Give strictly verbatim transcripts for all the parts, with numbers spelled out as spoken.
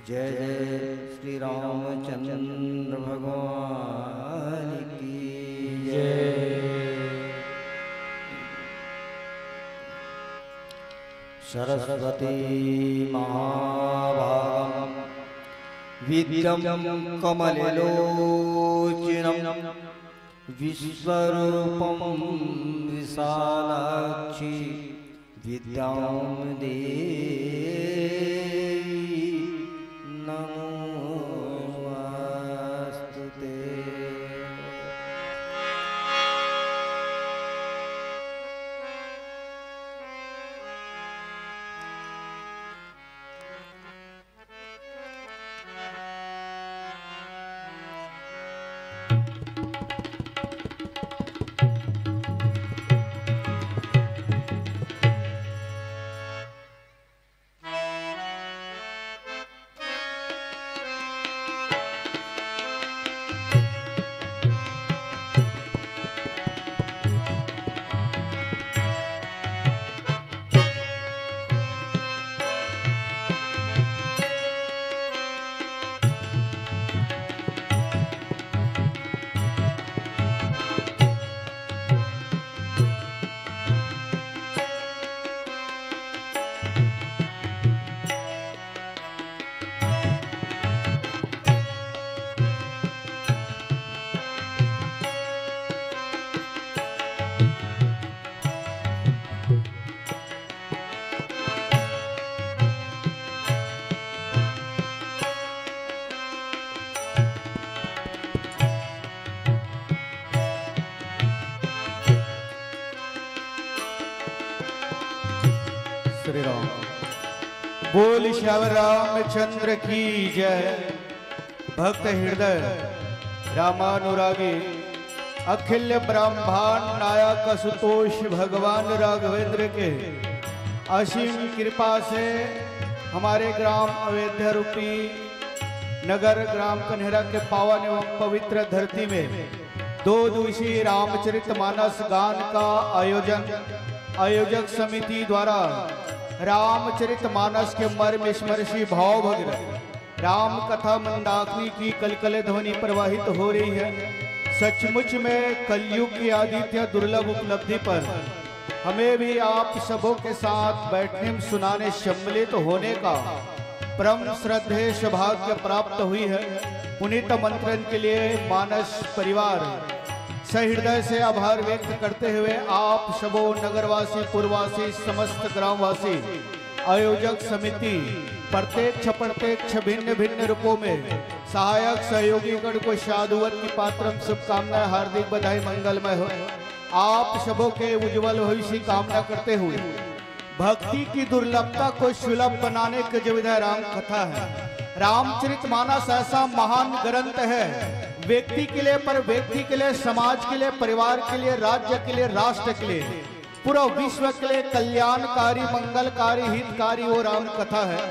जय जय श्री रामचंद्र भगवान की जय। सरस्वती महाभागम विद्यम कमललोचनम विश्वरूपम विशालाक्षी विद्यां देवी नमोऽस्तु ते। श्री राम। बोल श्यावर रामचंद्र की जय। भक्त हृदय रामानुरागी अखिल ब्रह्मांड नायक आशुतोष भगवान राघवेंद्र के असीम कृपा से हमारे ग्राम अयोध्या रूपी नगर ग्राम कन्हेरा के पावन एवं पवित्र धरती में दो दिवसीय रामचरित मानस गान का आयोजन आयोजक समिति द्वारा रामचरित मानस के मर्म स्पर्शी भाव भगीरथ राम कथा मंदाकिनी की कलकल ध्वनि प्रवाहित हो रही है। सचमुच में कलयुग की आदित्य दुर्लभ उपलब्धि पर हमें भी आप सबों के साथ बैठने में सुनाने सम्मिलित होने का परम श्रद्धेय सौभाग्य प्राप्त हुई है। पुनीत मंत्रण के लिए मानस परिवार सहृदय से आभार व्यक्त करते हुए आप सबों नगरवासी, पुरवासी, समस्त ग्रामवासी, आयोजक समिति, प्रत्यक्ष प्रत्यक्ष भिन्न भिन्न रूपों में सहायक सहयोगी गण को साधुवत की पात्रम शुभकामनाएं, हार्दिक बधाई, मंगलमय हो। आप सबों के उज्जवल भविष्य की कामना करते हुए भक्ति की दुर्लभता को सुलभ बनाने के जो विधा राम कथा है। रामचरित मानस ऐसा महान ग्रंथ है, व्यक्ति के लिए, पर व्यक्ति के लिए, समाज के लिए, परिवार के लिए, राज्य के लिए, राष्ट्र के लिए, पूरा विश्व के लिए कल्याणकारी, मंगलकारी, हितकारी वो राम कथा है।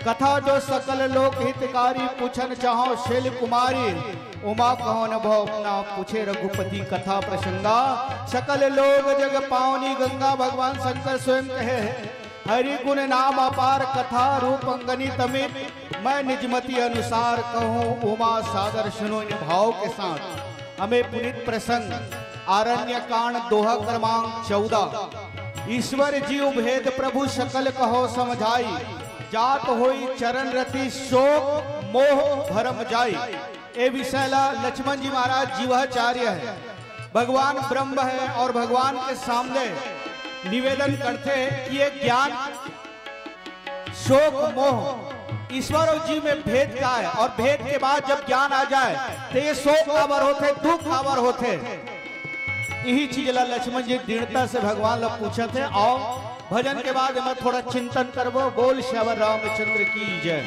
कथा जो सकल लोक हितकारी, पूछन चाहो शैल कुमारी, उमा कहो न भव अपना, पूछे रघुपति कथा प्रसंगा। सकल लोक जग पावनी गंगा, भगवान शंकर स्वयं कहे, हरि गुण नाम अपार, कथा रूप अंगनी तमित, मैं निजमति अनुसार कहूँ, उमा सादर सुनो इन भाव के साथ। हमें पुनीत प्रसंग आरण्य कांड दोहा क्रमांक चौदह, ईश्वर जीव भेद प्रभु सकल कहो समझाई, जात होई चरण रति शोक मोह भरम जाई। ए विषय ला लक्ष्मण जी महाराज जीवाचार्य है, भगवान ब्रह्म है और भगवान के सामने निवेदन करते हैं कि ये ज्ञान, शोक, मोह, ईश्वर और जीव में भेद का है और भेद के बाद जब ज्ञान आ जाए तो ये शोक काबर होथे, दुख काबर होथे। यही चीज ला लक्ष्मण जी दृढ़ता से भगवान ला पूछत हे। और भजन के बाद मैं थोड़ा चिंतन करबो। बोल श्यावर रामचंद्र की जय।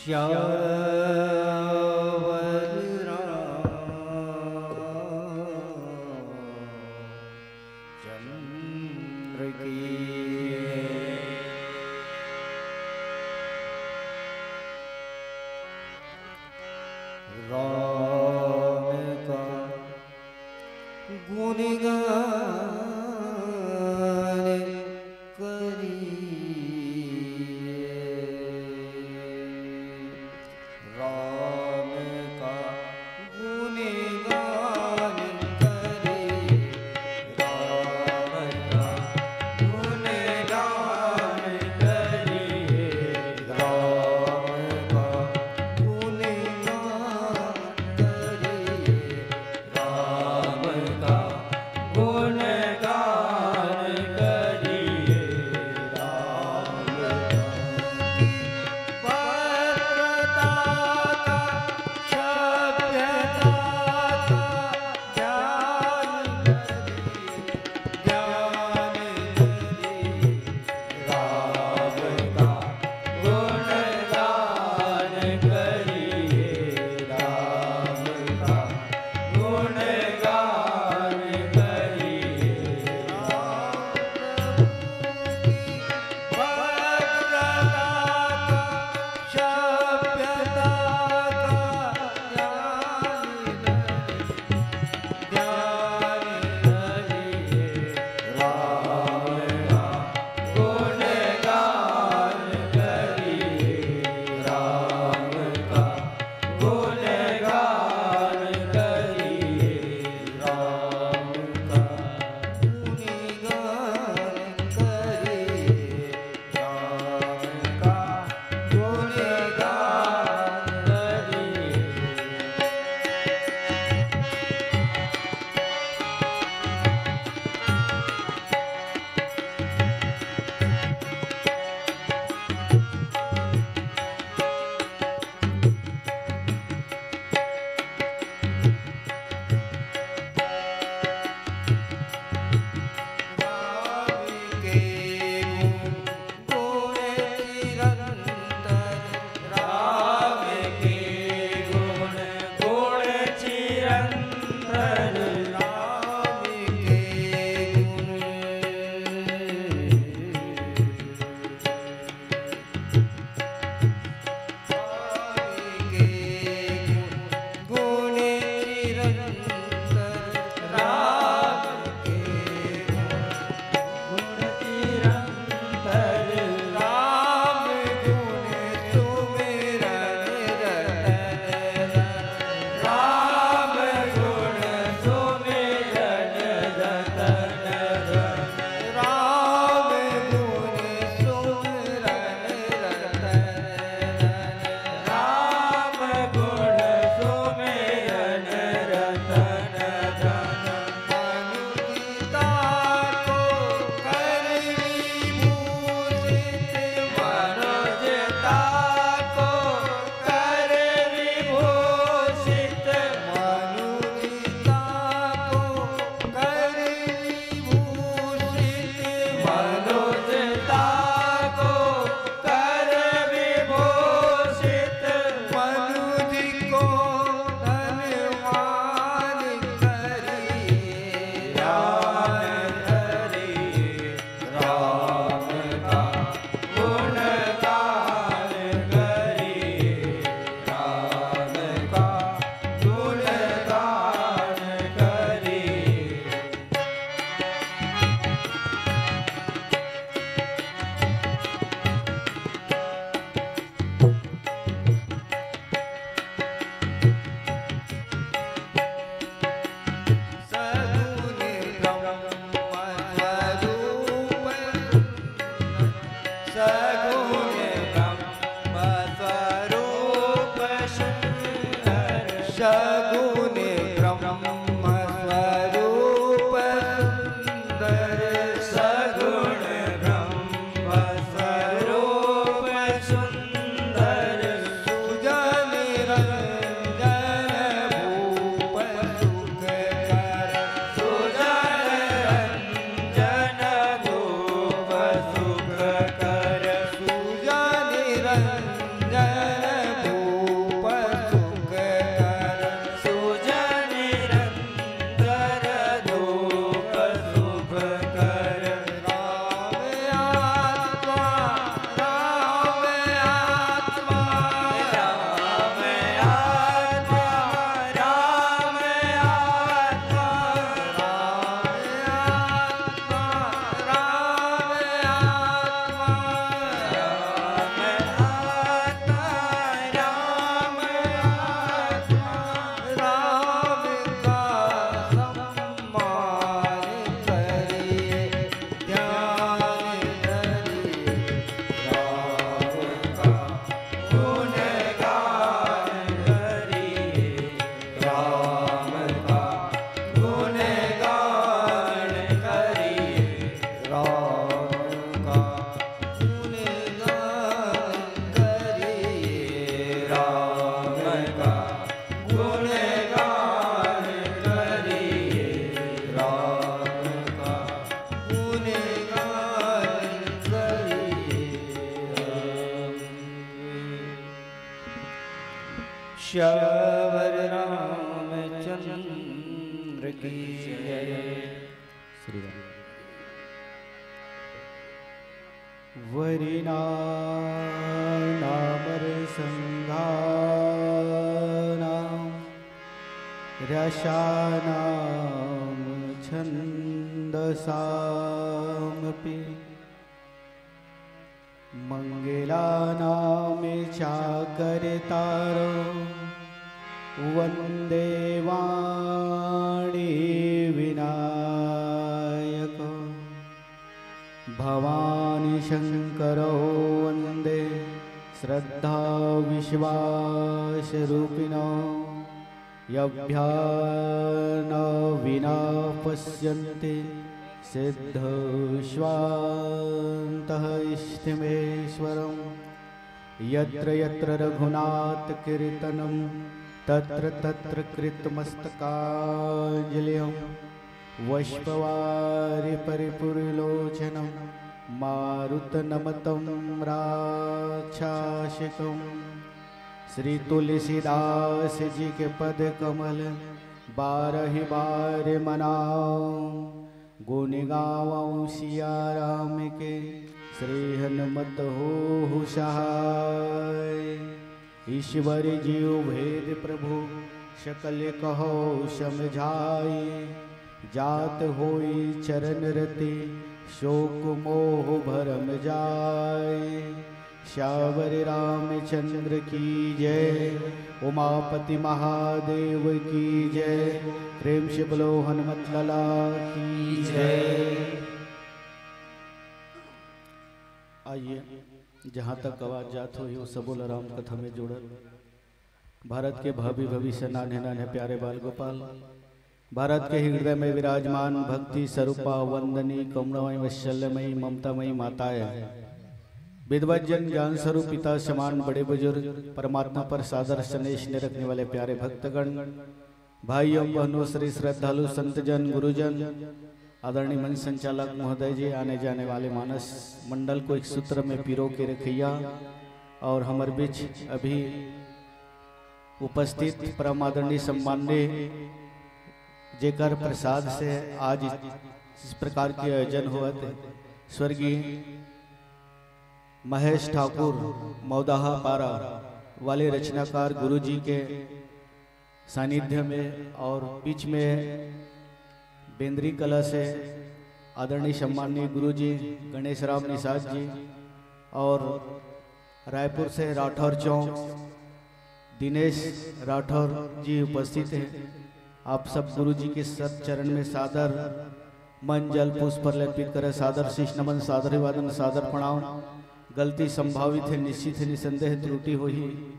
श्यावर राम चंद्र की। राम का गुणगान करिए। राम का गुणगान करिए। राम का गुणगान करिए। राम का गुणगान करिए। राम का गुणगान करिए। राम का भद्रता का, सभ्यता का ज्ञान करिए। ज्ञान करिए। राम का गुणगान करिए। राम का गुणगान करिए। राम प्रभु की भद्रता का, सभ्यता का ज्ञान करिए। ज्ञान करिए। राम का गुणगान करिए। राम का गुणगान करिए। राम का गुणगान करिए। राम का गुणगान करिए। राम के गुण गुण चिरंतन। राम के गुण गुण चिरंतन। राम के गुण गुण चिरंतन। राम के गुण गुण चिरंतन। राम गुण सुमिरन रतन धन। राम गुण सुमिरन रतन धन। राम गुण सुमिरन रतन धन। राम गुण सुमिरन रतन धन। मनुजता को कर विभूषित। मनुजता को कर विभूषित। मनुजता को कर विभूषित। मनुजता को कर विभूषित। मनुज को धनवान करिए। राम करिए। राम का गुणगान करिए। राम का गुणगान करिए। सगुण ब्रह्म स्वरूप, सगुण ब्रह्म स्वरूप सुंदर। सगुण ब्रह्म स्वरूप सुंदर। सगुण ब्रह्म स्वरूप सुंदर। सुजन रंजन भूप सुखकर। सुजन रंजन भूप सुखकर। सुजन रंजन सियावर रामचंद्र की जय। श्री राम। वरिणा नामर संघानां रसानां छंदसामपि। मंगलानां चाकरतारो वंदे वाणी विनायको। भवानी शंकरो वंदे श्रद्धा विश्वास रूपिणो। यभ्या न विना पश्यन्ति सिद्धस्वान्तः इष्टमेश्वरम्। यत्र यत्र रघुनाथ कीर्तनम् तत्र तत्र कृतमस्तकाञ्जलिम्। वष्पवारि परिपूर्णलोचनम् मारुतनमतं राक्षसिकम्। श्री तुलसीदास जी के पद कमल बारह बार मनाओ। गुण गावो सिया राम के श्री हनुमत होहु सहाय। ईश्वर जीव भेद प्रभु सकल कहो समझाई। जात होई चरण रति शोक मोह भरम जाय। श्यावर रामचंद्र की जय। उमापति महादेव की जय। प्रेम से बोलो हनुमत लाला की जय। आइए, जहाँ तक आवाज जात होही, वो सबो ला राम कथा में जोड़त। भारत के भावी भविष्य, नान्हे नान्हे प्यारे बाल गोपाल, भारत के हृदय में विराजमान भक्ति स्वरूपा वंदनी करुणामयी वात्सल्यमयी ममतामयी माताएं, विद्वत जन, ज्ञान स्वरूप पिता समान बड़े बुजुर्ग, परमात्मा पर सादर स्नेह रखने वाले प्यारे भक्तगण, भाई एवं बहनों, श्री श्रद्धालु संतजन, गुरुजन, आदरणीय मंच संचालक महोदय जी, आने जाने वाले मानस मंडल को एक सूत्र में पिरो के रखिया। और हमर बीच अभी उपस्थित परम आदरणीय सम्माननीय, जेकर प्रसाद से आज इस प्रकार के आयोजन होवत हे, स्वर्गीय महेश ठाकुर मौदाहा पारा वाले रचनाकार गुरुजी के सानिध्य में और बीच में बेंदरी कला से आदरणीय सम्माननीय गुरुजी गणेश राम निषाद जी और रायपुर से राठौर चौक दिनेश राठौर जी उपस्थित हैं। आप सब गुरुजी के सत चरण में सादर मन जल पुष्प अर्पित करें, सादर शीश नमन, सादर अभिवादन, सादर प्रणाम। गलती संभावित है, निश्चित है, निसंदेह त्रुटि होही।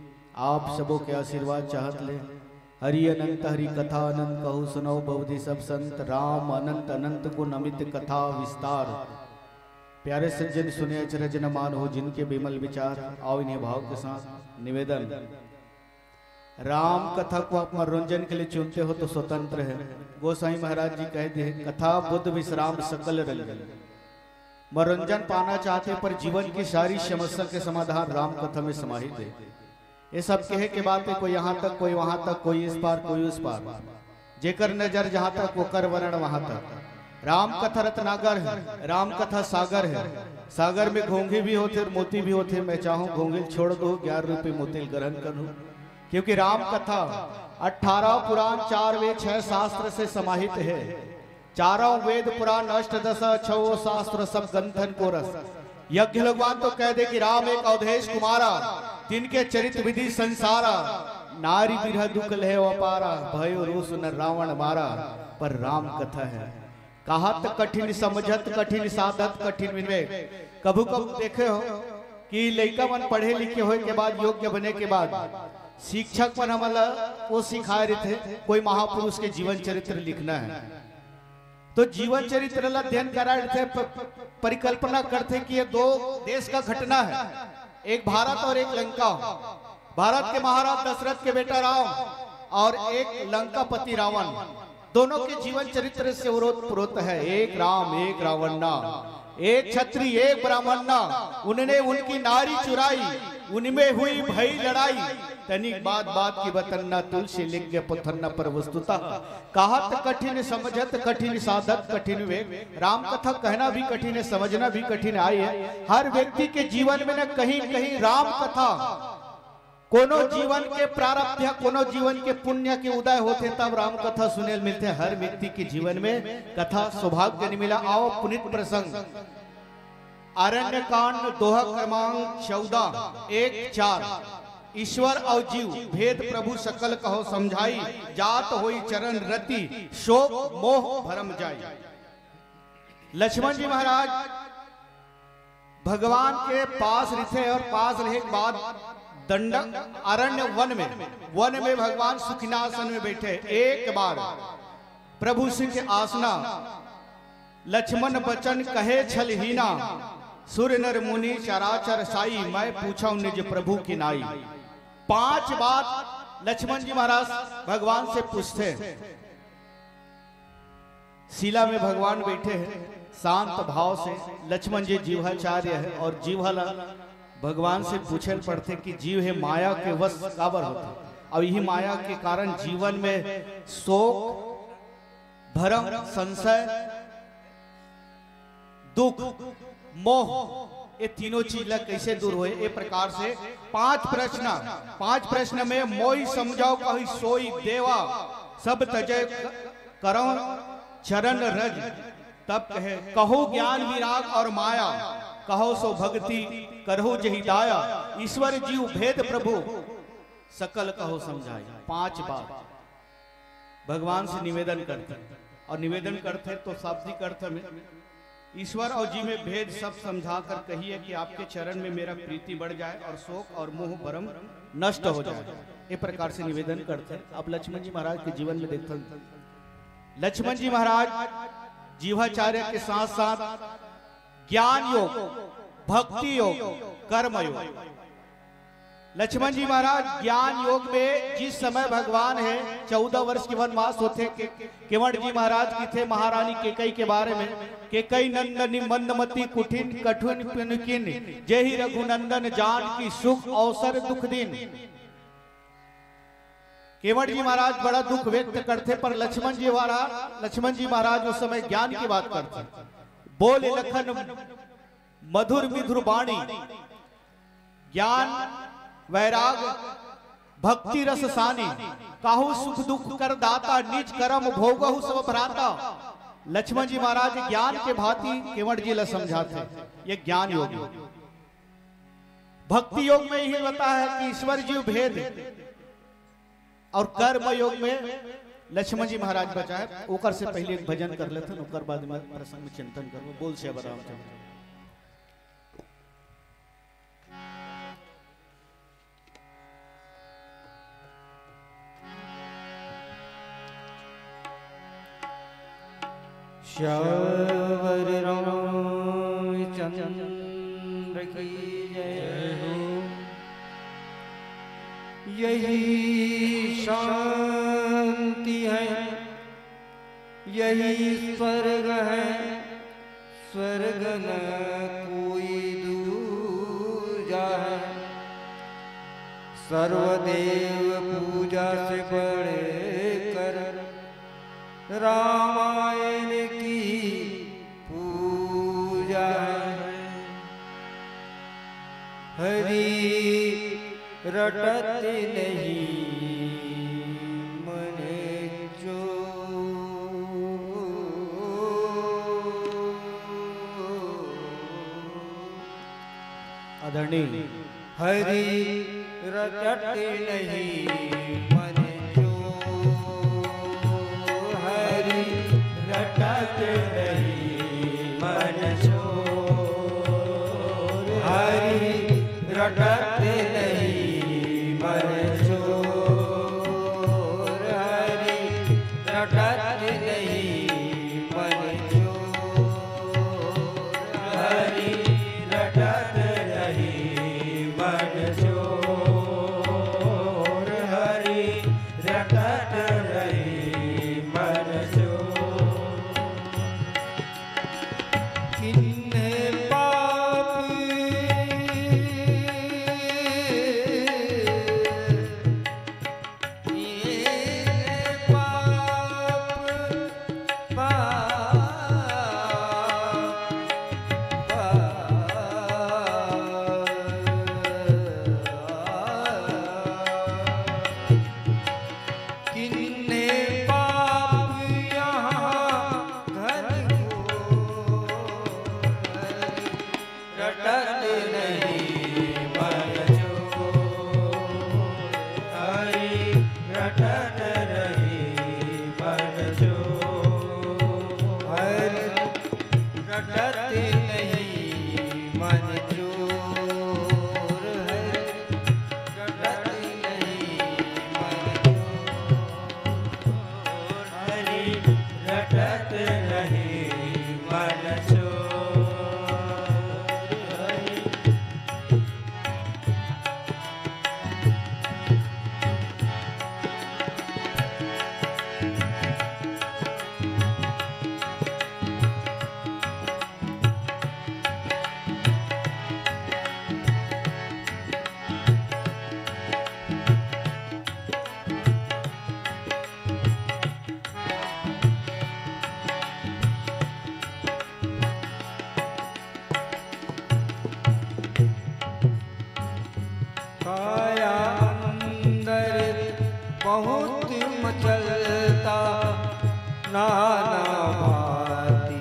आप सबों के आशीर्वाद चाहत ले हरि अनंत हरि कथा अनंत कहु सुनौ, भवदी सब संत राम अनंत अनंत गुण अमित कथा विस्तार। प्यारे सज्जन सुने अचरज न मान हो जिनके विमल विचार, आओ इन्हीं भाव के साथ निवेदन। राम कथा को आप मनोरंजन के लिए चुनते हो तो स्वतंत्र है। गोसाई महाराज जी कह दिए, कथा बुध विश्राम सकल रंजन। मनोरंजन पाना चाहते पर जीवन की सारी समस्या के समाधान राम कथा में समाहित है। ये सब कहे के बात है, कोई यहाँ तक, कोई वहां तक, कोई इस पार, कोई उस पार। जेकर नजर जहां तक, ओकर वरण वहां तक। राम कथा रत्नागर है, राम कथा सागर है। सागर में घोंघी भी होथे और मोती भी होथे। मैं चाहूं घोंघी ल छोड़ दो, ग्यारह रुपये मोती ल ग्रहण करूं, क्योंकि राम कथा अठारह पुराण, चार वेद, छह शास्त्र से समाहित है। चारों वेद पुराण अष्टदश छो शास्त्र सब गंथन को रस। यज्ञ भगवान तो कह दे कि राम एक अवधेश कुमारा, तिनके चरित विधि संसारा, नारी बिरह दुख लहे अपारा, भयो रोष न रावण मारा। पर राम कथा है, कहत कठिन समझत कठिन साधत कठिन विवेक। कभू कभू देखे हो कि लइका मन पढ़े लिखे होए के बाद, योग्य बने के बाद शिक्षक मन हमन ला वो सिखाए रहिथे, कोई महापुरुष के जीवन चरित्र लिखना है। तो जीवन चरित्र ला अध्ययन कराए रहिथे, प-, परिकल्पना करथे कि ये दो देश का घटना है, एक भारत और एक लंका। भारत के महाराज दशरथ के बेटा राम और एक लंकापति रावण, दोनों के जीवन चरित्र से ओतप्रोत है। एक राम एक रावण ना, एक छत्री एक ब्राह्मण ना, उनने उनकी नारी चुराई, उनमें हुई भई लड़ाई। तनिक बात बात की बतन्ना, तुलसी लिंग के पुथन्ना। पर वस्तुतः कहत कठिन, समझत कठिन, साधत कठिन विवेक। राम कथा कहना भी कठिन है, समझना भी कठिन है। आई है, हर व्यक्ति के जीवन में न कहीं कहीं राम कथा, कोनो जीवन के प्रारब्ध या कोनो जीवन के पुण्य के उदय होथे, तब राम कथा सुने ल मिलथे। हर व्यक्ति के जीवन में कथा सौभाग्य नहीं मिला। आओ पुनीत प्रसंग, अरण्य कांड, दोहा क्रमांक चौदह, एक चार। ईश्वर और जीव भेद प्रभु सकल कहो समझाई, जात होई चरण रति, शोक मोह भरम जाई। लक्ष्मण जी महाराज भगवान के पास रहिथे और पास रहे के बाद दंड, अरण्य वन में, वन में भगवान सुखिनासन में बैठे। एक बार प्रभु सिंह आसना, लक्ष्मण बचन कहे छल हीना, सुर नर मुनि चराचर साई, मैं पूछा निज प्रभु की नाई। पांच बात लक्ष्मण जी महाराज भगवान से पूछते। शिला में भगवान बैठे हैं, शांत भाव से। लक्ष्मण जी जीवाचार्य है और जीवा ला भगवान से पूछे ल पड़थे कि जीव हे माया के वश काबर होथे, और यही माया के कारण जीवन में शोक, भरम, संशय, दुख, मोह, ये तीनों चीज ला कैसे दूर होए? ये प्रकार से पांच प्रश्न, पांच प्रश्न में मोई समझाओ कही सोई देवा, सब तजय क-, करम चरण रज। तब कहे, कहो ज्ञान विराग और माया, कहो सो भक्ति करहु जहि दाया। ईश्वर जीव भेद प्रभु सकल कहो समझाई। पांच बात भगवान से निवेदन करते हैं, और निवेदन करते हैं तो शाब्दिक अर्थ में ईश्वर और जीव में भेद सब समझा कर कहिए कि आपके चरण में मेरा प्रीति बढ़ जाए और शोक और मोह भरम नष्ट हो जाए। ये प्रकार से निवेदन करते हैं। अब लक्ष्मण जी महाराज के जीवन में देखते हैं, लक्ष्मण जी महाराज जीवाचार्य के साथ साथ ज्ञान योग, भक्ति योग, कर्म योग। लक्ष्मण जी महाराज ज्ञान योग में जिस समय भगवान है, चौदह वर्ष के वनवास होथे, के-, केवट जी महाराज कहिथे महारानी केकई के बारे में, केकई नंदनी मंदमती कुटिल कठिन पुनि कीन्ह, जेहि रघुनंदन जानकी सुख अवसर दुख दीन्ह। केवट जी महाराज बड़ा दुख व्यक्त करथे, पर लक्ष्मण जी महाराज, लक्ष्मण जी महाराज उस समय ज्ञान की बात करथे। बोले लखन मधुर मिधुर बाणी, ज्ञान वैराग भक्ति रस सानी, काहू सुख दुख कर दाता, निज करम भोगहु सब भ्राता। लक्ष्मण जी महाराज ज्ञान के भांति केवट जी ला समझाथे। ये ज्ञान योग है। भक्ति योग में यही बता है कि ईश्वर जीव भेद, और कर्म योग में लक्ष्मण जी महाराज बचा है। ओकर से पहले एक भजन कर लेथन, ओकर बाद में प्रसंग में चिंतन करबो। बोल सियावर रामचंद्र। सियावर रामचंद्र की जय हो। यही शांति है, यही स्वर्ग है, स्वर्ग न कोई दूजा है। सर्वदेव पूजा से बढ़कर रामायण की पूजा है। हरि रटत नहीं मन चोर। आदरणीय हरि रटत नहीं मन चोर, हरि रटत नहीं मन चोर, हरि रटत नहीं मन चोर, हरि रटत नहीं मन चोर, हरि रटत नहीं मन चोर, हरि नाना भांति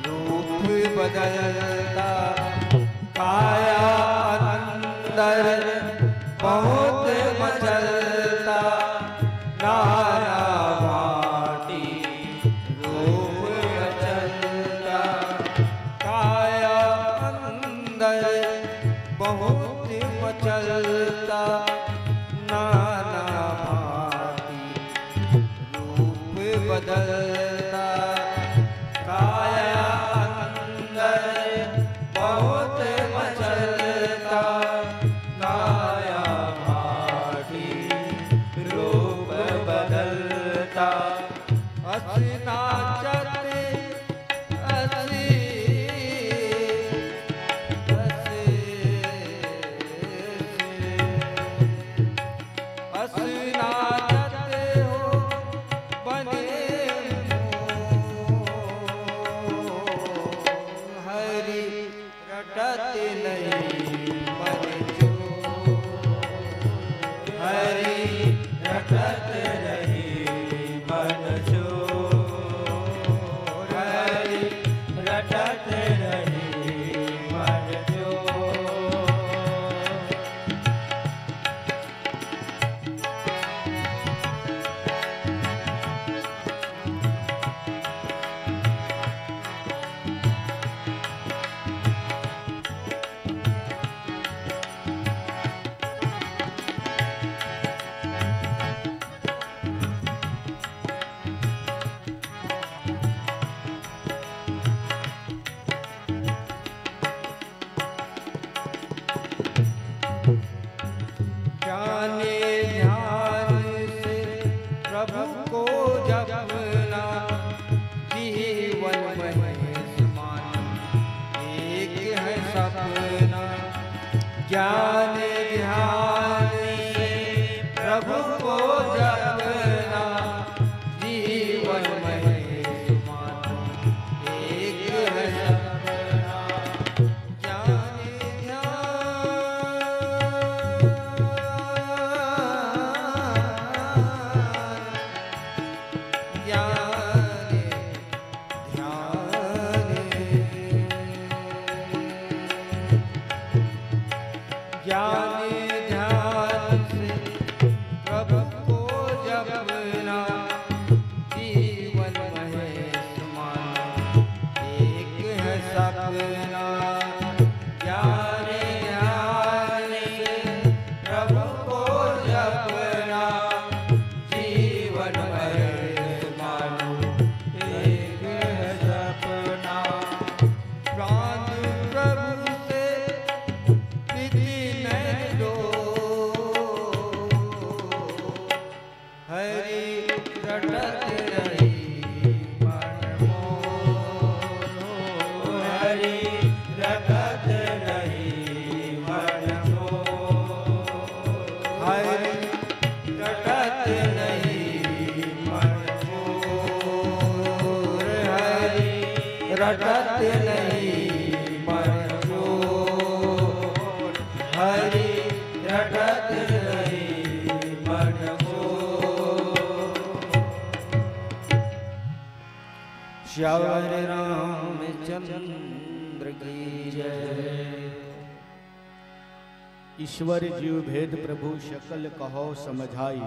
रूप बदलता, काया अंदर बहुत मचलता। नाना भांति रूप बदलता, काया अंदर बहुत मचलता। नाना भांति रूप बदलता, काया अंदर बहुत मचलता। काया भांति रूप बदलता, अस नाचत असी, असी, अस नाचत हो बने मोर। हरि रटत नहीं मन चोर, हरि रटत नहीं मन चोर, हरि रटत नहीं मन चोर। जाने ध्यान से प्रभु को जपना, जीवन महेश मानो एक है सपना। ज्ञान ध्यान से प्रभु को जपना, जीवन महेश मानो एक है सपना। ज्ञान ध्यान, ज्ञान ध्यान, ज्ञान ध्यान से प्रभु को जपना, जीवन महेश मानो एक है सपना। ज्ञान ध्यान से प्रभु को जपना, जीवन महेश मानो एक है सपना। प्राण प्रभु से प्रीति नहीं डोर, हरि रटत रही मन मोर। हरि रटत रही मन मोर। हरि रटत रही मन मोर। हरि रटत रही मन मोर। हरि रटत रही मन मोर। श्यावर रामचंद्र की जय। ईश्वर जीव भेद प्रभु सकल कहो समझाई,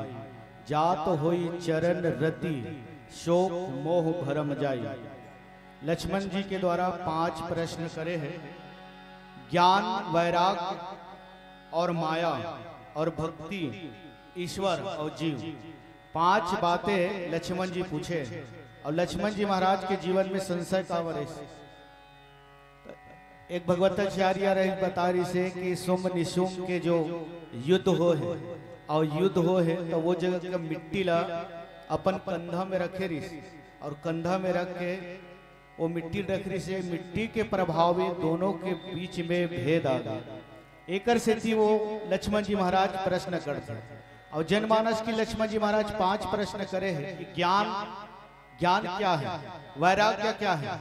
जात होई चरण रति शोक मोह भरम जाई। लक्ष्मण जी के द्वारा पांच प्रश्न करे हैं, ज्ञान, वैराग्य और माया और भक्ति, ईश्वर और जीव, पांच बातें लक्ष्मण जी पूछे। और लक्ष्मण जी महाराज के जीवन में संशय का वरिस। एक भगवताचार्य रही बता रही से कि शुंभ निशुंभ के जो युद्ध हो है और युद्ध हो है तो वो जगह के मिट्टी ला अपन कंधा में रखे रही और कंधा में रख के वो मिट्टी रख रही से मिट्टी के प्रभाव में दोनों के बीच में भेद आ गया। एकर सेती वो लक्ष्मण जी महाराज प्रश्न करते हैं। और जनमानस की लक्ष्मण जी महाराज पांच प्रश्न करे हैं कि ज्ञान, ज्ञान क्या है, वैराग्य क्या है,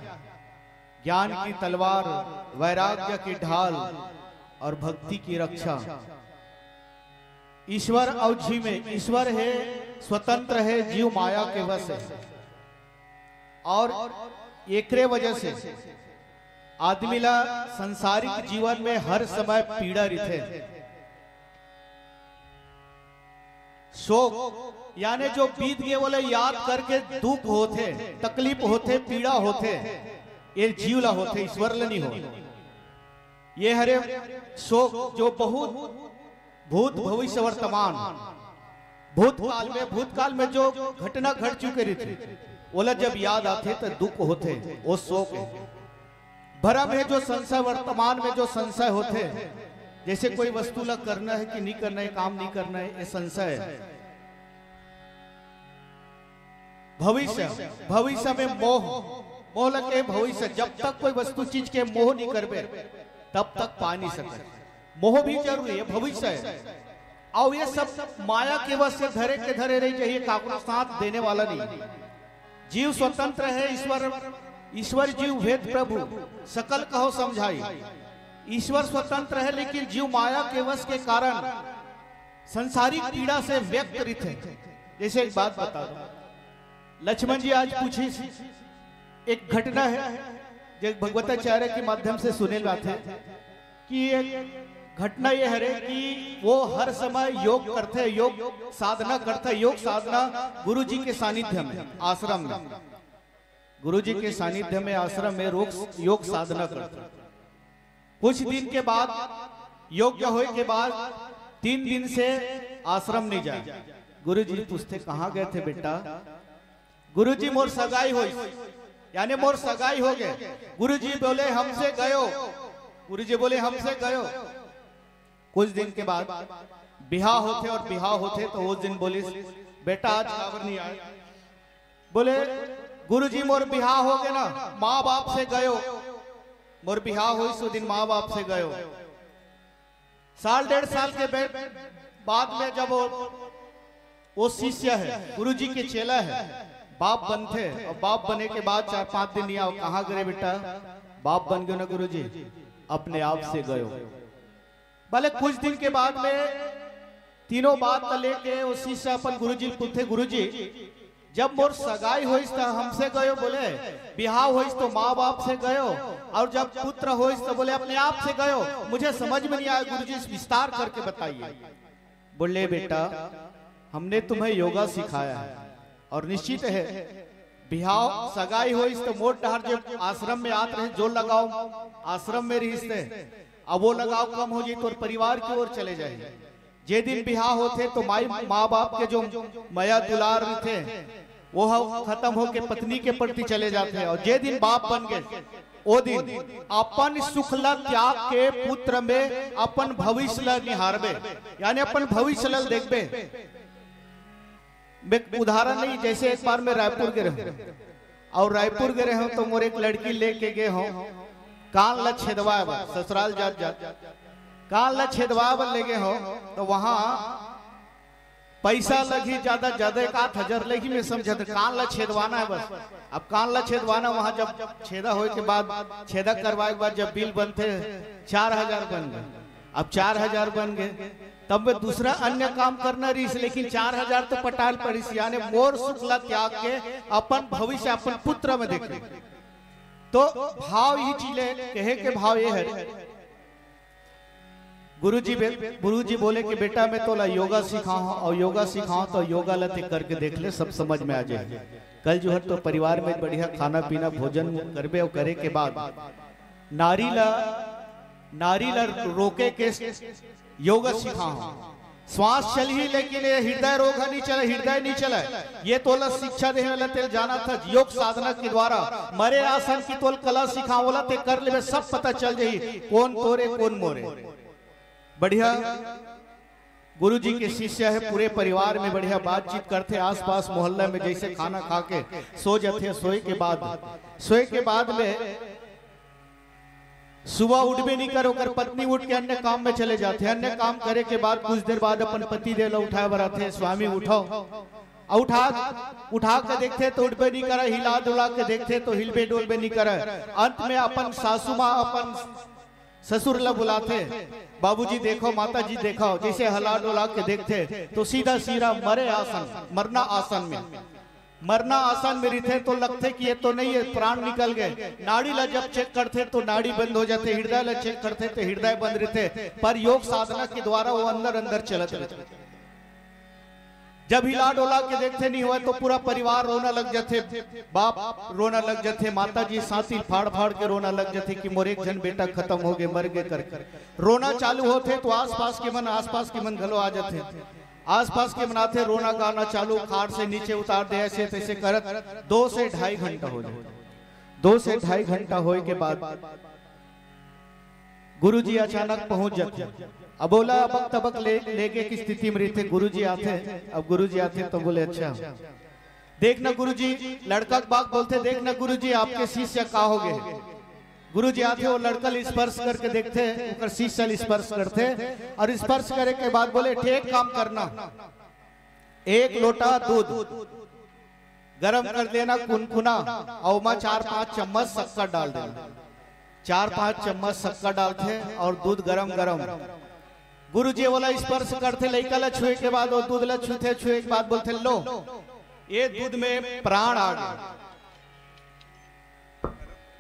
ज्ञान की तलवार, वैराग्य की ढाल और भक्ति की रक्षा। ईश्वर और जीव में, ईश्वर है, स्वतंत्र है, जीव माया के वश है। और एकरे वजह से आदमी ला सांसारिक जीवन में हर समय पीड़ा रहिथे। शोक यानी जो बीत गे, ओला याद करके दुख होथे, तकलीफ होथे, पीड़ा होथे, ये जीव ला होथे, ईश्वर ला नहीं हो। ये हरे शोक जो बहुत भूत, भविष्य, वर्तमान, भूतकाल में, भूतकाल में जो घटना घट चुके रहिथे, ओला जब याद आथे त दुख होथे, वो शोक है। भरम है जो संशय, वर्तमान में जो संशय होथे, जैसे कोई वस्तु ला करना है कि नहीं करना है, काम नहीं करना है, ये संशय है। भविष्य, भविष्य में मोह, मोह लगे भविष्य। जब तक कोई वस्तु चीज के मोह नहीं करबे, तब तक पा नहीं सके। मोह भी जरूरी है, भविष्य है। और ये सब माया के वश से धरे के धरे रही जाइए, काकरो साथ देने वाला नहीं। जीव स्वतंत्र है, ईश्वर, ईश्वर जीव भेद प्रभु, सकल कहो समझाई। ईश्वर स्वतंत्र है, लेकिन जीव माया के वश के कारण सांसारिक पीड़ा से व्यक्त रहिथे। जैसे एक बात बता दो, लक्ष्मण जी आज पूछिस, एक घटना है जो भगवताचार्य के माध्यम से सुने लाथे कि एक घटना ये हरे कि वो हर समय योग करथे, योग साधना करथे, योग साधना गुरु जी के सानिध्य में, आश्रम में। गुरु जी के सानिध्य में, आश्रम में योग, योग साधना करथे। कुछ दिन के बाद, योग्य होए के बाद, तीन दिन से आश्रम नहीं जाए। गुरु जी पूछथे, "कहाँ गए थे बेटा?" "गुरु जी, मोर सगाई होइस, यानी मोर सगाई हो गए।" गुरु जी बोले, "हमसे गयो।" गुरु जी बोले, "हमसे गयो।" कुछ दिन के बाद बिहाव होथे और बिहाव होथे तो वो दिन बोलिस, "बेटा, आज काबर नहीं आए?" बोले, "गुरु जी, मोर बिहाव हो गए ना, माँ बाप से गयो, मोर बिहाव होइस ओ दिन माँ बाप से गयो।" साल डेढ़ साल के बे-, बाद में जब वो, वो शिष्य है, गुरु जी के चेला है, बाप बनथे और बाप बने के बाद चार पांच दिन नहीं आओ, "कहाँ गए बेटा?" "बाप बन गए ना गुरु जी, अपने आप से गयो।" भले कुछ दिन के बाद में तीनों बात ला लेके वो शिष्य अपन गुरु जी पूछथे, "गुरु जी, जब मोर सगाई होइस त हमसे गयो," बोले, "बिहाव होइस तो माँ बाप से गयो, और जब पुत्र होइस तो," बोले, "अपने आप से गयो। मुझे समझ में नहीं आया गुरु जी, विस्तार करके बताइए।" बोले, "बेटा, हमने तुम्हें योगा सिखाया है और निश्चित है बिहाव सगाई होइस तो मोर डहर जे आश्रम में आत रहे, जो लगाव आश्रम में रहिस ते, अब वो लगाव कम हो जाई, तोर परिवार की ओर चले जाही। जे दिन बिहाव होथे तो माई, माँ बाप के जो मया दुलार रहिथे, वो ह खत्म होके पत्नी के प्रति चले जाथे, और जे दिन बाप बन गए, ओ दिन अपन सुख ला त्याग के पुत्र में अपन भविष्य ला निहारबे, यानी अपन भविष्य ला देखबे। मैं उदाहरण नहीं, जैसे एक बार मैं रायपुर गए रहूं, और रायपुर गए रहूं तो मोर एक लड़की लेके गए हों कान ला छेदवाए बर, ससुराल जात जात कान ला छेदवाए बर ले गए हों, तो वहां पैसा लगही ज्यादा, ज्यादा एक आध हजार लगही, मैं समझत कान ला छेदवाना है बस। अब कान ला छेदवाना, वहां जब छेदा होए के बाद, छेदा करवाए के बाद जब बिल बनथे, चार हजार बन गए। अब चार हजार बन गए, तब मैं दूसरा अन्य काम करना रहिस, लेकिन चार हजार तो पटाल पड़िस, यानी मोर सुख ला त्याग के अपन भविष्य, अपन पुत्र में देखे। तो भाव ही चीज ले, कहे के भाव ये है, गुरुजी बे-, गुरुजी बोले कि बेटा, मैं तोला योगा सिखाऊं, और योगा सिखाऊं तो योगा ला ते करके देख ले, सब समझ में आ जाए। कल जो है तो परिवार में बढ़िया खाना पीना, भोजन करबे, और करे के बाद नारी ला, नारी ला रोके के योग सिखाओ। श्वास चलही, लेकिन ये हृदय रोग ह नहीं चले, हृदय नहीं चले। ये तोला शिक्षा देहे वाला तेल जाना था, योग साधना के द्वारा मरे आसन की तोल कला सिखाओ ला, ते कर लेबे, सब पता चल जाही, कौन तोरे, कौन मोरे। बढ़िया गुरुजी के शिष्य है, पूरे परिवार में बढ़िया बातचीत करथे, आसपास मोहल्ला में जैसे खाना खा के सो जाथे, सोए के बाद, सोए के बाद में सुबह उठबे नहीं करे, ओकर पत्नी उठ के अन्य काम में चले जाथे। अन्य काम करे के बाद कुछ देर बाद अपन पति देव ला उठाए बर आथे, "स्वामी उठाओ।" और उठा, उठा के देखथे तो उठबे नहीं करे, हिला डुला के देखथे तो हिलबे डोलबे नहीं करे। अंत में अपन सासू माँ, अपन ससुर ला बुलाथे, "बाबूजी देखो, माता जी देखो।" जैसे हला डोला के देखथे तो सीधा सीधा मरे आसन, मरना आसन में। मरना आसन में रहिथे तो लगथे कि ये तो नहीं है, प्राण निकल गए। नाड़ी ला जब चेक करथे तो नाड़ी बंद हो जाथे, हृदय ला चेक करथे तो हृदय बंद रहिथे, पर योग साधना के द्वारा वो अंदर अंदर चलत रहिथे। जब हिला डोला के देखथे नहीं होय तो पूरा परिवार रोना लग जाथे, बाप रोना लग जाथे, माता जी छाती फाड़ फाड़ के रोना लग जाथे कि मोर एक झन बेटा खत्म हो गए, मर गए करके रोना चालू होथे तो आसपास के मन, आसपास के मन घलो आ जाथे। आसपास के मन आथे, रोना गाना चालू, खाट से नीचे उतार दे, ऐसे तैसे करत दो से ढाई घंटा हो जाए। दो से ढाई घंटा होए के बाद गुरुजी अचानक पहुंच जाथे। अब ओला अबक तबक ले लेके की स्थिति में रहिथे। गुरुजी आथे, अब गुरुजी आथे तो बोले, "अच्छा, देख ना गुरुजी," लड़का के बाप बोलथे, "देख ना गुरुजी, आपके शिष्य का हो गए?" गुरुजी आथे, वो लड़का ल स्पर्श करके देखथे, ओकर शिष्य ल स्पर्श करथे और स्पर्श करे के बाद बोले, "ठीक काम करना, एक लोटा दूध गरम कर देना, कुनकुना, और ओमा चार पांच चम्मच शक्कर डाल देना।" चार पांच चम्मच शक्कर डालथे और दूध गरम गरम। गुरुजी ओला स्पर्श करथे, लइका ला छुए के बाद, वो दूध ला छूथे, छुए के बाद बोलथे, "लो, ये दूध में प्राण आ गए।"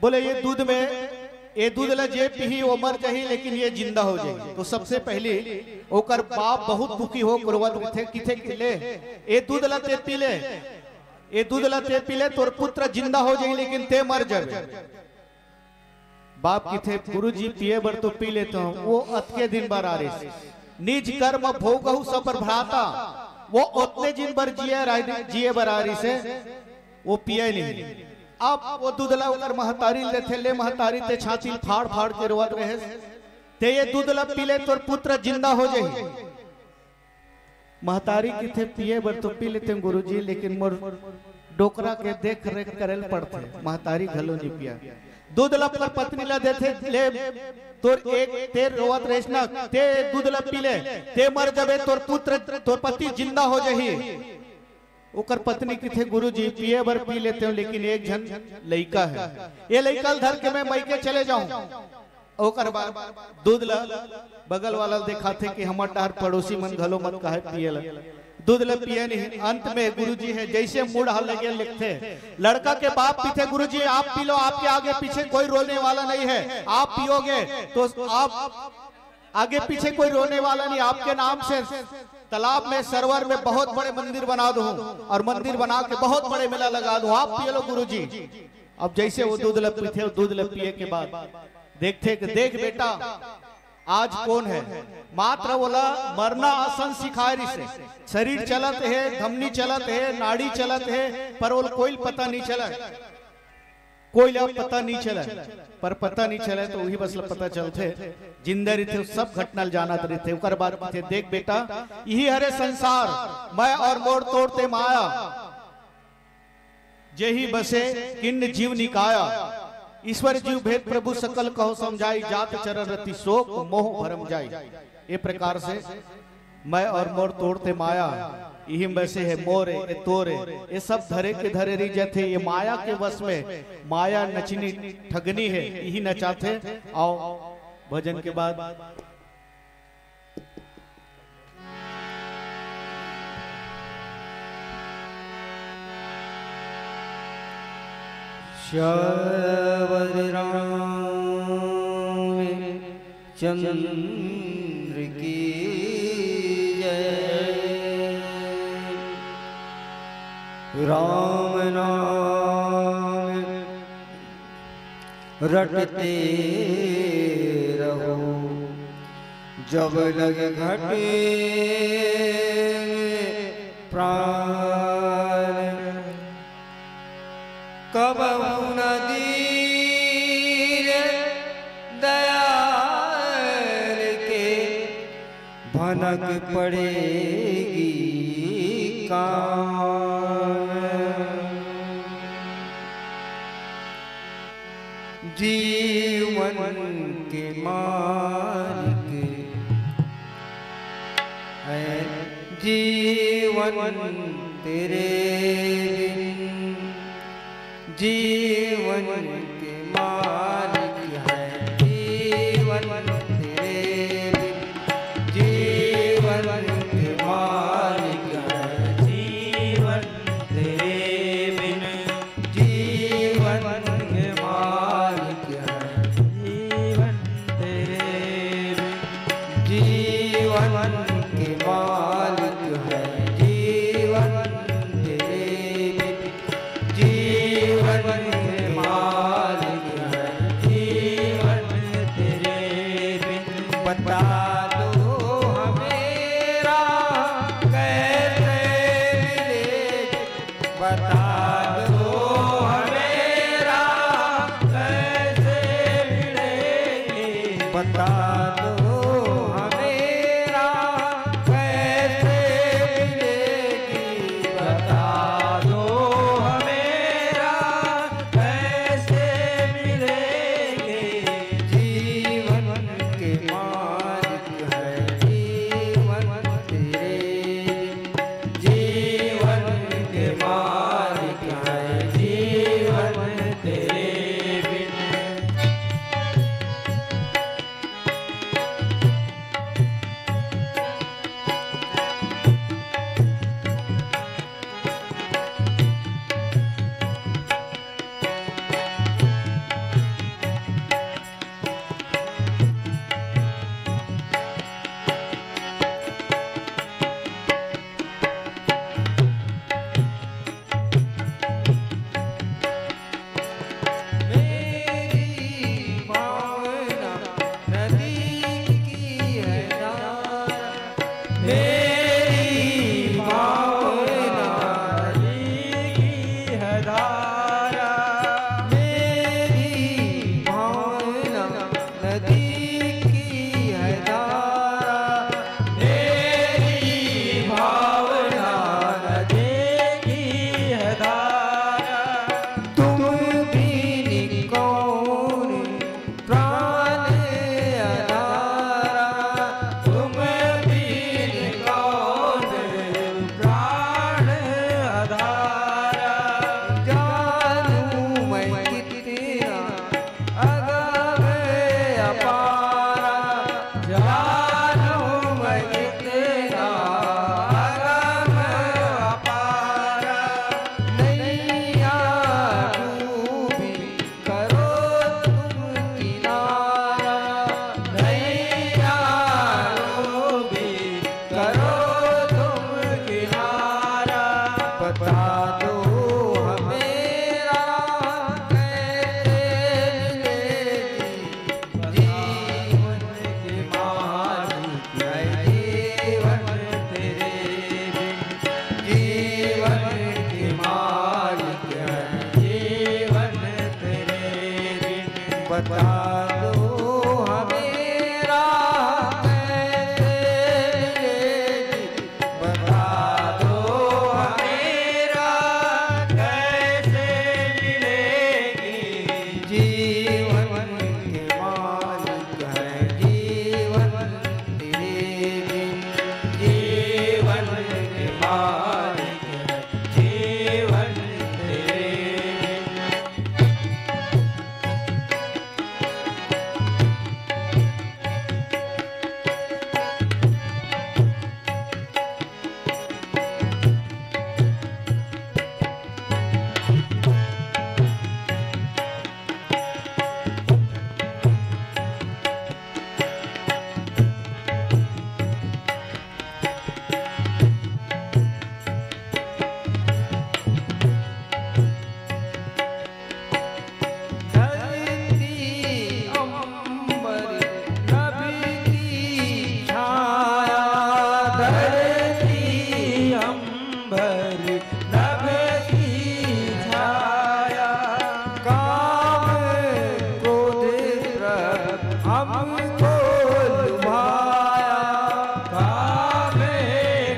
बोले, "ये दूध में, ये दूध ला जे पीही वो मर जाही, लेकिन ये जिंदा हो जाही।" तो सबसे पहली ओकर बाप बहुत दुखी हो, रोवत रहिथे, किथे कि, "ले, ये दूध ला ते पी ले, ये दूध ला ते पी ले, तोर पुत्र जिंदा हो जाही, लेकिन ते मर जाबे।" बाप किथे, "गुरुजी, पिए बर तो पी लेथंव, वो अतके दिन बर आ रहिस, निज कर्म भोगहु सब भ्राता, वो ओतने दिन बर जिए रा-, जिए बर आ रहिस हे, वो पिए नहीं।" अब वो दूध ला ओकर महतारी ल देथे, "ले महतारी, ते छाती ल फाड़ फाड़ के रोवत रहेस, ते ये दूध ला पी ले, तोर पुत्र जिंदा हो जाही।" महतारी किथे, "पिए बर तो पी लेथंव गुरुजी, लेकिन मोर डोकरा के देख रेख करे ल पड़थे।" महतारी घलो नहीं पिया। दूध ला ओकर पत्नी ला देथे, "ले, तोर एक, ते रोवत रहेस ना, ते दूध ला पी ले, ते मर जाबे, तोर पुत्र, तोर पति जिंदा हो जाही।" ओकर पत्नी किथे, "गुरुजी, पिए बर पी लेथंव, लेकिन एक झन लइका हे, ये लइका ल धर के मैं मइके चले जाहूं।" ओकर बाद दूध ल बगल वाला ल देखाथे कि हमर डहर पड़ोसी मन घलो मत कहय पिए ल, दूध ल पिए नहीं। अंत में गुरुजी हे जैसे मुड़ ह लगे लिखथे, लड़का के बाप पीथे, "गुरुजी, आप पी लो, आपके आगे पीछे कोई रोने वाला नहीं है, आप पियोगे तो आप आगे पीछे कोई रोने वाला नहीं, आपके नाम से तालाब में, सरोवर में बहुत बड़े मंदिर बना दूं और मंदिर बना के बहुत बड़े मेला लगा दूं, आप पी लो गुरुजी।" अब जैसे वो दूध ल पीथे, वो दूध ल पिए के बाद देखथे कि, "देख बेटा, आज कोन हे?" मात्र ओला मरना आसन सिखाय रिहिसे, शरीर चलत हे, धमनी चलत हे, नाड़ी चलत हे, पर ओला कोई पता नहीं चलय। कोई ला पता नहीं चलय, पर पता नहीं चलय तो उही बस ला पता चलथे, जिंदा रहिथे, सब घटना ल जानत रहिथे। ओकर बाद कहिथे, "देख बेटा, इही हरे संसार, मैं और मोर तोर ते माया, जेहि बसे किन्न जीव निकाया। ईश्वर जीव भेद प्रभु सकल कहो समझाई, जात चरण रति शोक मोह भरम जाई।" ये प्रकार से मैं और मोर तोर ते माया, इही में बसे हे मोर ए, ए तोर ए, ये सब धरे के धरे रहि जाथे। ये माया के वश में, माया नचनी ठगनी हे, इही नचाथे। आओ भजन के बाद श्यावर राम चंद्र की जय। राम नाम रटते रहो, जब लग घटे प्राण। कबहु न दीन दयाल के भनक पड़ेगी कान। जीवन के मालिक है जीवन तेरे बिन, जीवन के मालिक है जीवन तेरे बिन, जीवन के मालिक है जीवन तेरे बता दो हमें राह कैसे मिलेगी, बता दो हमें राह कैसे मिलेगी। जीवन के मालिक है जीवन तेरे बिन, जीवन के मालिक है जीवन तेरे बिन। धरती अंबर नभ की छाया, धरती अंबर नभ की छाया। काम क्रोध प्रभु हमको लुभाया, काम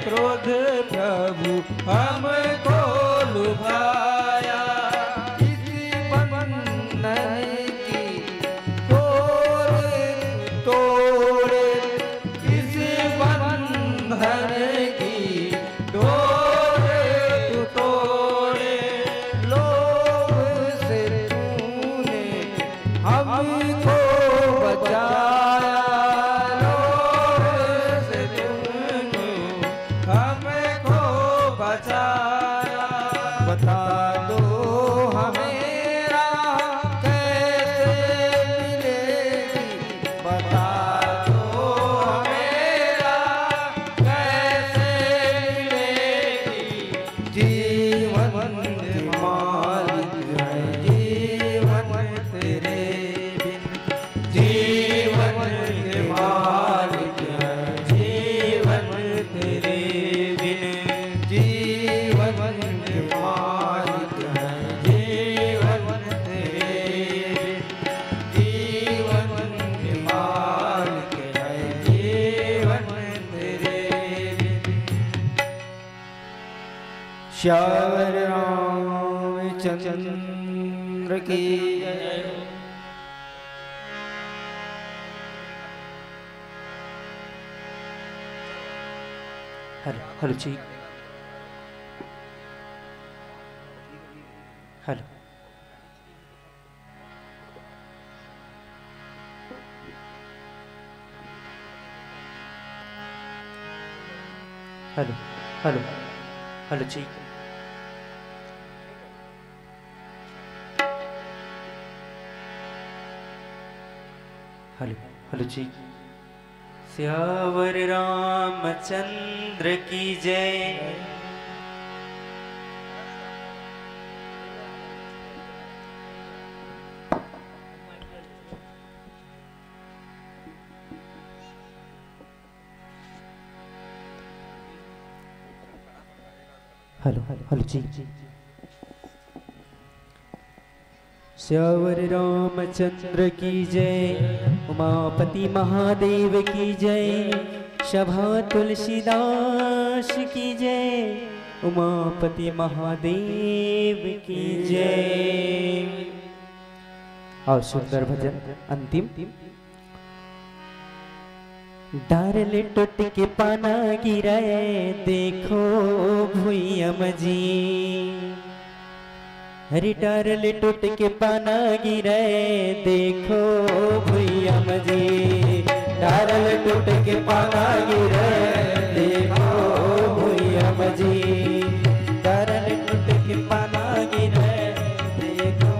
क्रोध प्रभु हमको लुभाया। इस बंधन की डोर तोड़े, इस बंधन की डोर तू तोड़े। लोभ से तूने हमको बचाया, लोभ से तूने हमको बचाया। बता दो हमें राह कैसे मिलेगी, बता दो हमें राह कैसे मिलेगी। जीवन के मालिक है जीवन तेरे बिन, जीवन के मालिक है जीवन तेरे बिन, जीवन के मालिक है जीवन तेरे बिन, जीवन के मालिक है जीवन तेरे बिन। श्यावर रामचंद्र की जय। हेलो, हेलो जी। हेलो। हेलो, हेलो, हेलो जी। हेलो, हेलो जी। सियावर रामचंद्र की जय। हेलो, हेलो जी। सियावर रामचंद्र की जय, उमापति महादेव की जय, सभा तुलसीदास की जय, उमापति महादेव की जय। और सुंदर भजन अंतिम। डार ले टूट के पाना गिरे, देखो भुइयां म जी। अरे डार ले टूट के पाना गिरे, देखो भुइयां म जी। डार ले टूट के पाना गिरे, देखो भुइयां म जी। डार ले टूट के पाना गिरे, देखो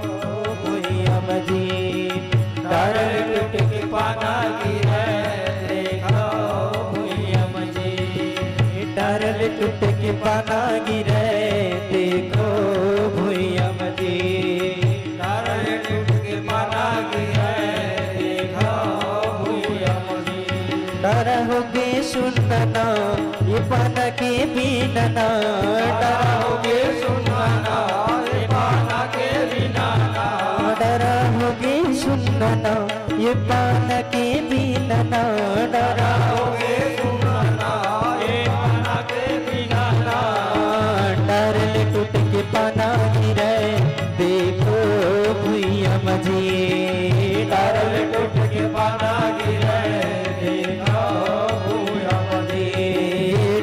भुइयां म जी। डार ले टूट के पाना गिरे, देखो भुइयां म जी। डार ले टूट के पाना गिरे, देखो भुइयां म जी। डार ले टूट के पाना गिरे, देखो भुइयां म जी। डार होगे सुन्ना ना, ये पाना के बिना ना। डार होगे सुन्ना ना, ये पाना के बिना ना। डार होगे सुन्ना पाना के बिना ना, डरा होगे सुना ना, ए पाना के बिना ना। डारल टूट के पाना गिरे, देखो भुइयां म जी। डारल टूट के पाना गिरे, देखो भुइयां म जी।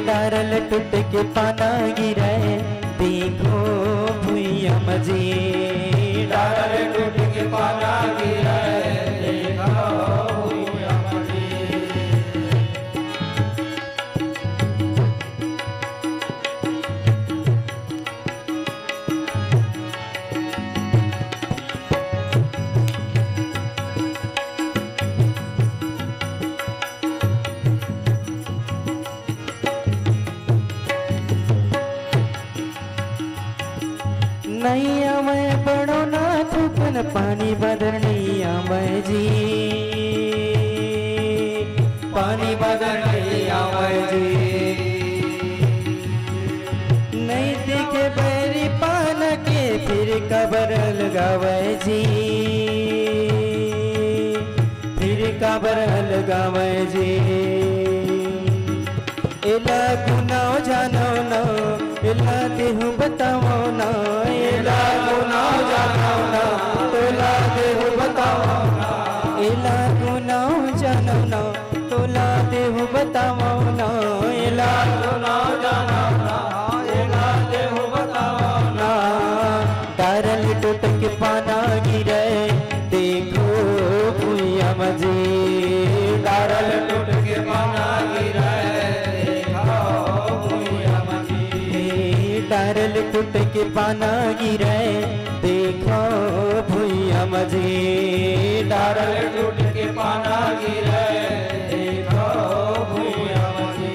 डारल टूट के पाना गिरे, देखो भुइयां म जी। डारल टूट के पाना गिरे, देखो भुइयां म जी। नइ आवय बड़ो ना तूफान, पानी बादर नइ आवय जी, पानी बादर नइ आवय जी। नइ दिखे बैरी पाना के, फिर काबर अलगावय जी, फिर काबर अलगावय जी। एला गुनाव जानव ना, एला देहू बतावव ना, एला गुनाव जानव ना, तोला देहू बतावव ना। एला गुनाव जानव ना, तोला देहू बतावव ना, एला गुनाव जानव ना, एला देहू बतावव ना। डारल टूट के पाना गिरे, देखो भुइयां म जी। डारल टूट के पाना गिरे, देखो भुइयां म जी। डारल टूट के पाना गिरे, देखो भुइयां म जी। डारल टूट के पाना गिरे, देखो भुइयां म जी।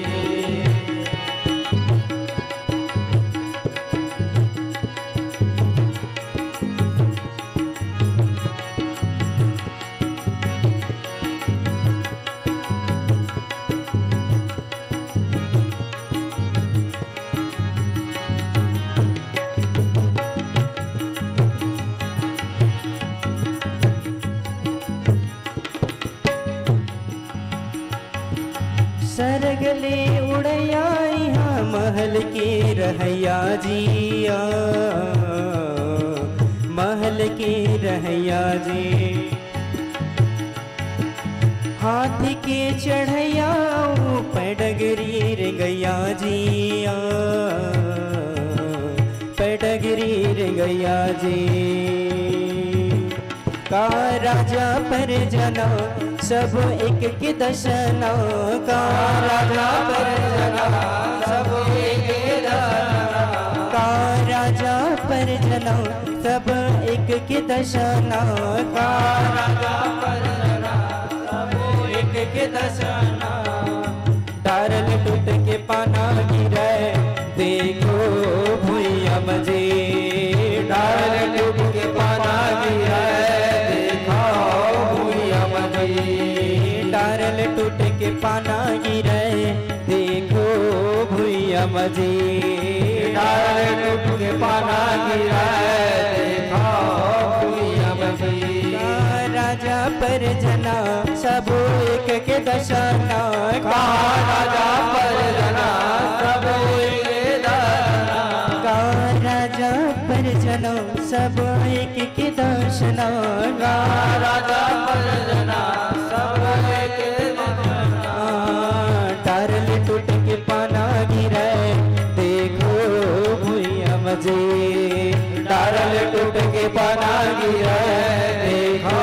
सरग ले उड़ैया इहाँ महल के रहैया जी, आ, महल के रहैया जी। हाथी के चढ़ैया ऊपर डगरी रे गैया जी, आ, पर डगरी रे गैया जी। का राजा परजना सब एक के दसना, का राजा परजना सब एक के दसना, का राजा परजना सब एक के दसना, का राजा परजना सब एक के दसना। डारल टूट के पाना गिरे, देखो भुइयां म जी। डारल टूट के पाना गिरे, देखो भुइयां म जी। डारल टूट के पाना गिरे, देखो भुइयां म जी। डारल टूट के पाना गिरे, देखो भुइयां म जी। राजा परजना सब एक के दसना, का राजा परजना सब एक के दसना, का राजा परजना सब एक के दसना, का राजा परजना सब एक के दसना। डारल टूट के पाना गिरे, देखो भुइयां म जी। डारल टूट के पाना गिरे, देखो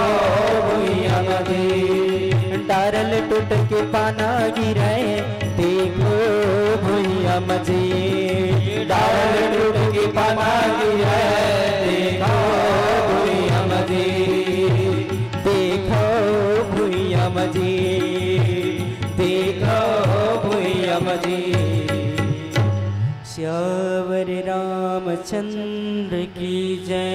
भुइयां म जी। डारल टूट के पाना गिरे, देखो भुइयां म जी। डारल टूट के पाना गिरे, देखो भुइयां म जी। देखो भुइयां म जी, देखो भुइयां म जी। सियावर रामचंद्र की जय।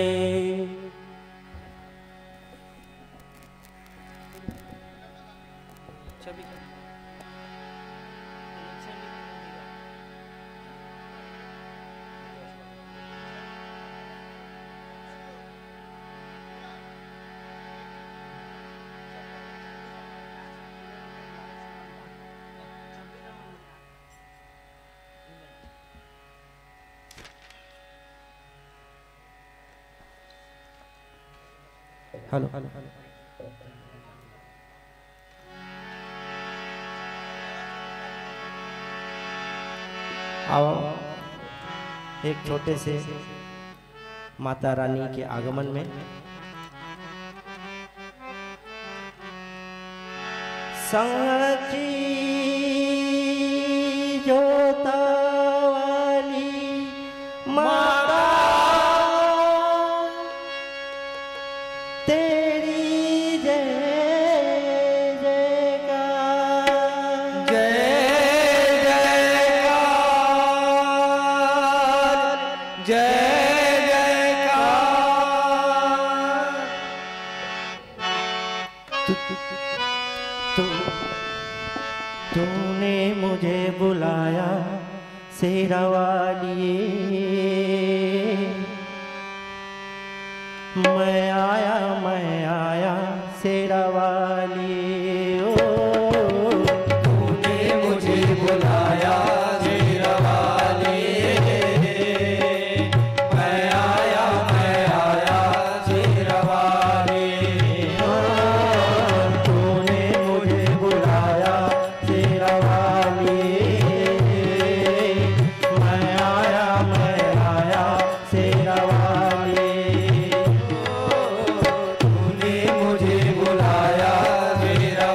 हेलो। आओ, एक छोटे से माता रानी के आगमन में। संखी जोता वाली माता, तेरी जय जयकार। जय जयकार, जय जयकार। तू, तू, तूने मुझे बुलाया शेरा वाली, मैं आया, मैं आया शेरा वाली। ओ, तूने मुझे बुलाया शेरा वाली, मैं आया, मैं आया शेरा वाली। ओ, तूने मुझे बुलाया शेरा वाली, मैं आया, मैं आया शेरा वाली। ओ, तूने मुझे बुलाया शेरा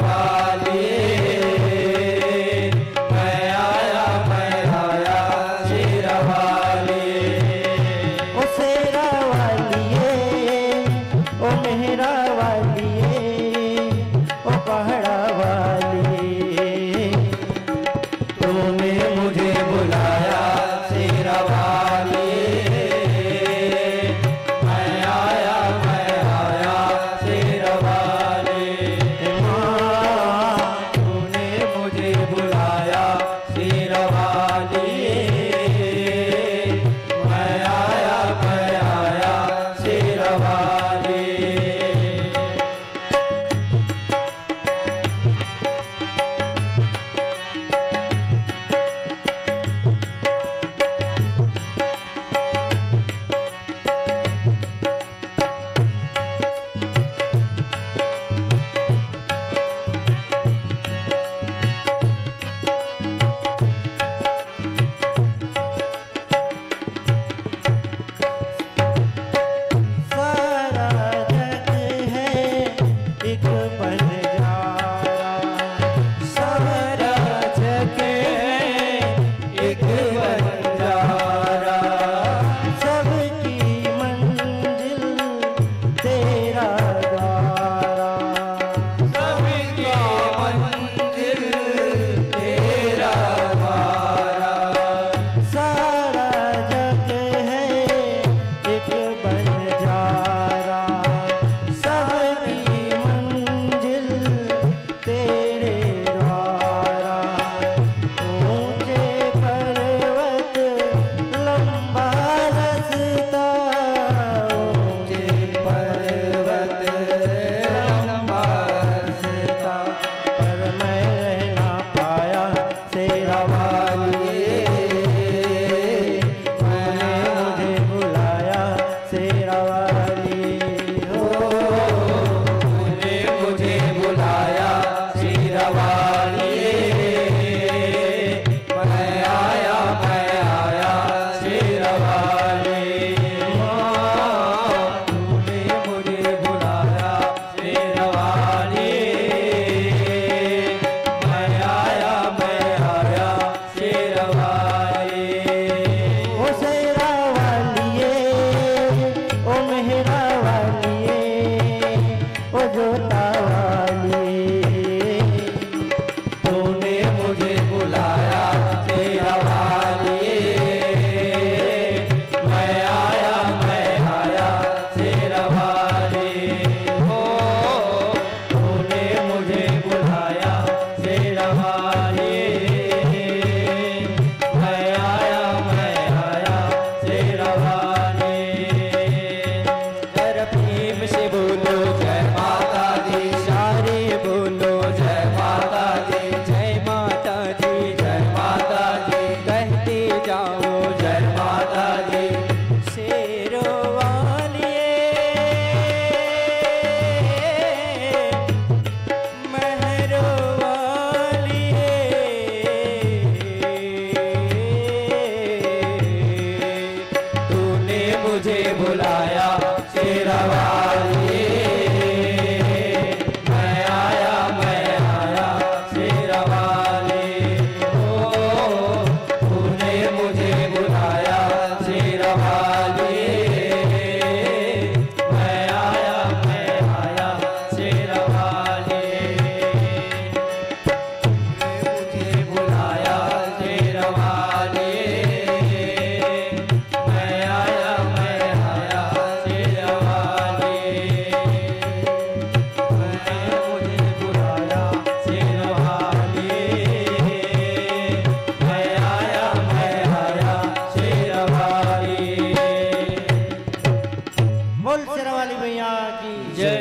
शेरा वाली मैया की जय।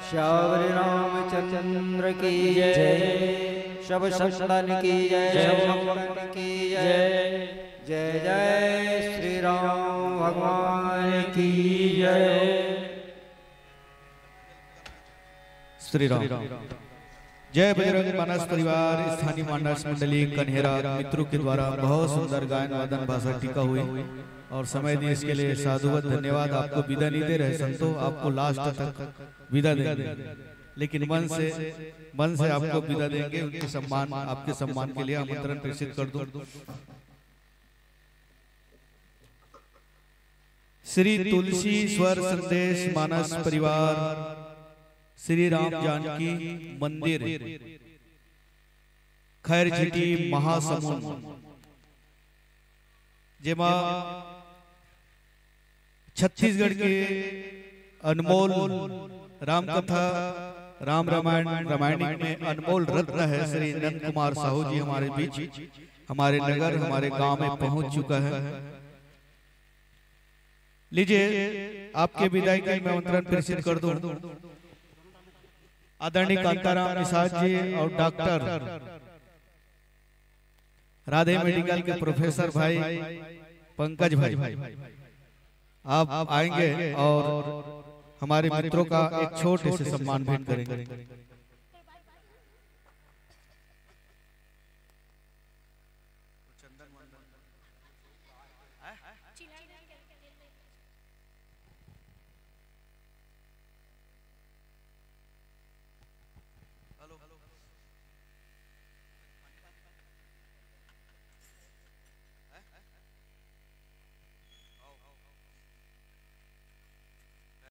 श्यावर रामचंद्र की जय। शब संतन की जय। शब संतन की जय। जय जय श्री राम भगवान की जय। श्री राम। जय बजरंग मानस परिवार, स्थानीय मानस मंडली कन्हेरा मित्रों के द्वारा बहुत सुंदर गायन वादन भाषा टीका हुई और समय दिए इसके लिए साधुवत धन्यवाद। आपको विदा नहीं दे रहे संतो, आपको लास्ट तक विदा देंगे, लेकिन मन से, मन से आपको विदा देंगे। उनके सम्मान, आपके सम्मान के लिए आमंत्रण प्रेषित कर दूं। श्री तुलसी स्वर संदेश मानस परिवार, श्री राम जानकी मंदिर, खैर झिटी महासमुंद, जेमा छत्तीसगढ़ के अनमोल राम कथा, राम रामायण, रामायणिक में अनमोल रत्न है श्री नंद कुमार साहू जी हमारे बीच, हमारे नगर, हमारे गांव में पहुंच चुका है। लीजिए, आपके विदाई के लिए मैं आमंत्रण प्रेषित कर दूं। आदरणीय कांताराम निषाद जी और डॉक्टर राधे मेडिकल के प्रोफेसर भाई पंकज भाई, आप आएंगे और हमारे मित्रों का एक छोटे से सम्मान भेंट करेंगे।